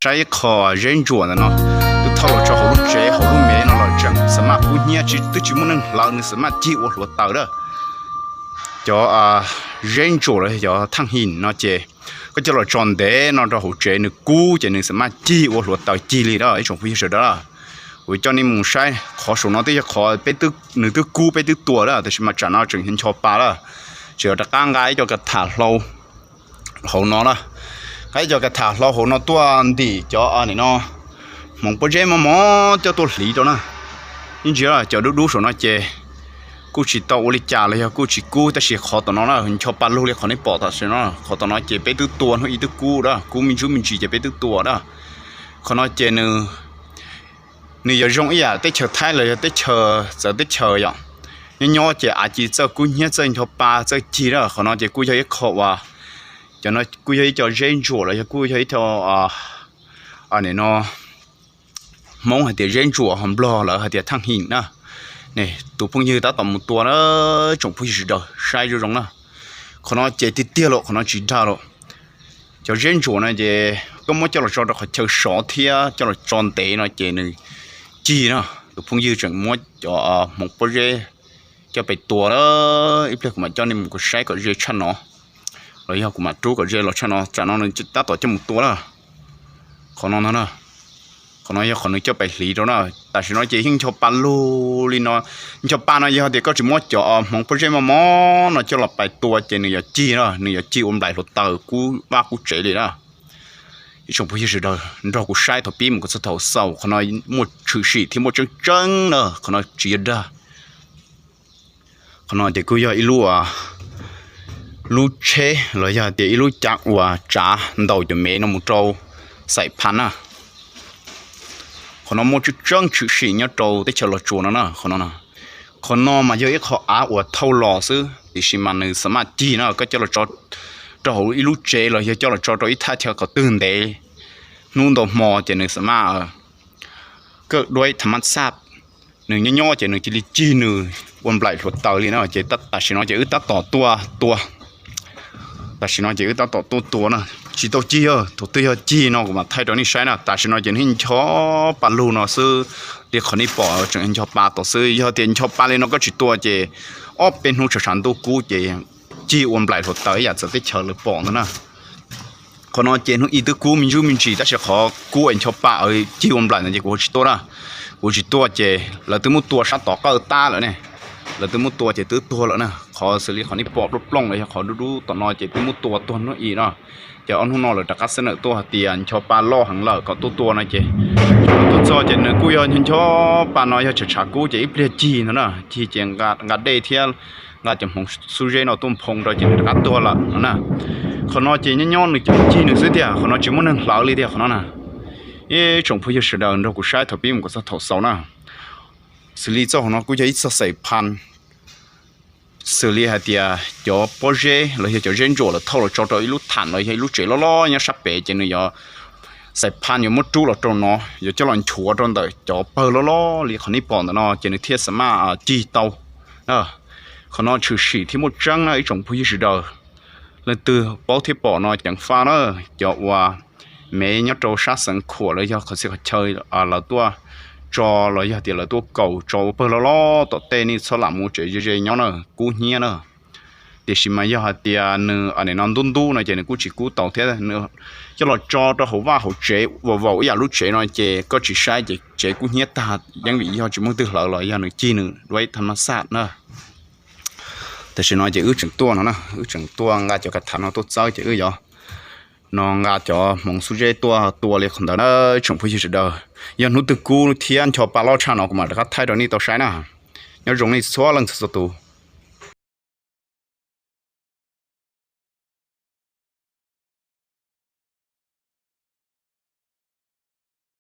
saib ib qho zeb ntsuam ntawm no, twb thauj los tso hauv lub tsev hauv lub mev no los tseem xam maj kub hnyiab, twb tsis muaj neeg hlawv nws xam maj cig ua hluav taws lawm. Cov zeb ntsuam los yog cov thaj him no ces koj coj los tso ntev no rau hauv tsev nws kub ces nws xam maj cig ua hluav taws cig li lawm ib tsoom phooj ywg sawv daws. Kuv coj nej mus saib qhov saum no twb yog qhov nws twb kub peb twb tua lawm, tab sis mas tsam no tseem ncho pa lawm. Tseem rov qab nqa ib co ka tham hlau hauv no lawm, nqa ib co ka tham hlau hauv no tuaj ntim cov nim no hmoov pob zeb mos mos coj tuaj hliv rau na. Ib ntsis cov dub dub saum no ces kuj tsis tau ua li cas los yog kuj tsis kub, tab sis qhov tom no na ncho pa lug li qhov nej pom tam sim no. Qhov tom no ces peb twb tua hnub ib twb kub lawm, kub me ntsuj me ntsis ces peb twb tua lawm. Qhov no ces nws nws yuav zoo ib yam teb chaws Thaib los yog teb chaws txawv teb chaws yom. Nyob nyob ces av ci txawj kub hnyiab txawj ncho pa txawj cig lawm. Qhov no ces kuj yog ib qho uas, cov no kuj yog ib co zeb ntsuam los yog kuj yog ib co nim no Hmoob hais tias zeb ntsuam, ho Nplog lawv hais tias thaj him na. Tus phooj ywg tab tom mus tua na, tsoom phooj ywg sawv daws saib zoo zoo na. Qhov no ces tiag tiag los qhov no tsis dag los. Cov zeb ntsuam no ces koj muab coj los tso rau qhov chaw sov thiab coj los tso ntev no ces nws cig na. Tus phooj ywg tseem muab cov hmoov pob zeb coj pem tua na. Ib pliag kuv mam coj nej mus saib kom ze tshaj no, los yog kuv mam rub kom ze los tshaj no, tsam no nws tab tom coj mus tua lawm. Qhov no no, qhov no yog qhov nws coj pem hliv rau na. Tam sim no ces yeej ncho pa lug li no. Ncho pa no yog tias koj tsis muab cov hmoov pob zeb mos mos no coj los pais tua ces nws yuav cig na, nws yuav cig ua nplaim hluav taws kub vaj kub tsev li na. Ib tsoom phooj ywg sawv daws nrog kuv saib thaum pib mus kom txog thaum xaus, qhov no muaj tshwm sim thiab muaj tseeb tseeb na, qhov no tsis yog dag. Qhov no ces kuj yog ib lub, lub tsheb los yog tias ib lub cav uas tsav ntaus cov mev no mus rau xaim phan na. Qhov no muaj tseeb tseeb tshwm sim nyob rau teb chaws Los Tsuas no na. Qhov no, qhov no mas yog ib qho av uas thauj los xwb, tiam sis mas nws xam maj cig na, koj coj los tso rau hauv ib lub tsev los yog coj los tso rau ib thaj chaw qhov twg ntev hnub ntau hmo ces nws xam maj kawj duab tha mab xaj, nws nyob nyob ces nws cia li cig nws ua nplaim hluav taws li na. Ces tam sim no ces wb tab tom tuaj tua, tam sim no ces wb tab tom tuaj tua na, tsis tau cig, thaum twg yog cig no kuv mam thaij rau nej saib na. Tam sim no ces nws ncho pa lug no xwb, li qhov nej pom tseem ncho pa tod xwb. Yog tias ncho pa li no koj tsis tua ces ob peb hnub tshav tshav ntuj kub ces cig ua nplaim hluav taws ib yam txawv teb chaws lawv pom ntawd na. Qhov no ces hnub ib twb kub me ntsuj me ntsis tab sis qhov kub es ncho pa cig ua nplaim ntawd ces kuv tsis tuaj na. Kuv tsis tuaj ces lawv twb muab tua sab tod qawj tab lawm ne. Lawv twb muab tua ces twb tuag lawm na. Qhov xws li qhov nej pom plooj plooj los yog qhov dub dub tom no ces twb muab tua tuag hnub ib no. Ces ob hnub no lawv rov qab xab nawm tuaj hais tias ncho pa loj heev lawm kom tuaj tua no ces tuaj txog ces nws kuj yog ncho pa no yog tshav tshav kub ces ib pliag cig no na, cig ces nqa dej thiab nqa cov hmoov xub zeb no tuaj nphoo rau ces nws rov qab tuag lawm no na. Qhov no ces nyob nyob nws cog cig nws xwb tiag, qhov no tsis muaj neeg hlawv li tiag qhov no na. Ib tsoom phooj ywg sawv daws nrog kuv saib thaum pib mus kom txog thaum xaus na. Xws li txoj hauv no kuj yog ib txoj xaim phan, xws li hais tias cov pob zeb los yog cov zeb ntsuam lawv thauj los tso rau ib lub tham los yog ib lub tsev loj loj nyob sab pem ces nws yuav, xaim phan yuav muab rub los rau no, yuav coj los nchuav rau ntawm cov pawg loj loj li qhov nej pom ntawm no ces nws thiaj xam maj cig tau. Qhov no tshwm sim thiab muaj tseeb na ib tsoom phooj ywg sawv daws. Leej twg paub thiab pom no ceev faj na. Cov uas mev nyob rau sab xeev khuam los yog qhov txhia qhov chaw lawv tuaj tso los yog tias lawv tuaj kaum tso ua pawg loj loj tom tej nej txhob lam mus tsev ze ze nyob na, kub hnyiab na. Tiam sis mas yog hais tias nws nim no ntub ntub no ces nws kuj tsis kub tau thiab. Coj los tso rau hauv vaj hauv tsev vaus vaus ib yam lub tsev no ces koj tsis saib ces tsev kub hnyiab tag yeeb vim yog tsis muaj twg hlawv los yog nws cig nws duab tha mab xaj na. Tam sim no ces wb tseem tuaj no na, wb tseem tuaj nqa cov ka thav no tuaj txawb ces wb yuav no nqa cov hmoov xub zeb tuaj tua li qhov ntawd na. Tsoom phooj ywg sawv daws, yog hnub twg kub thiab ncho pa loj tshaj no kuv mam rov qab thaij rau nej tau saib na. Nyob zoo nej txhua leej txhua tus.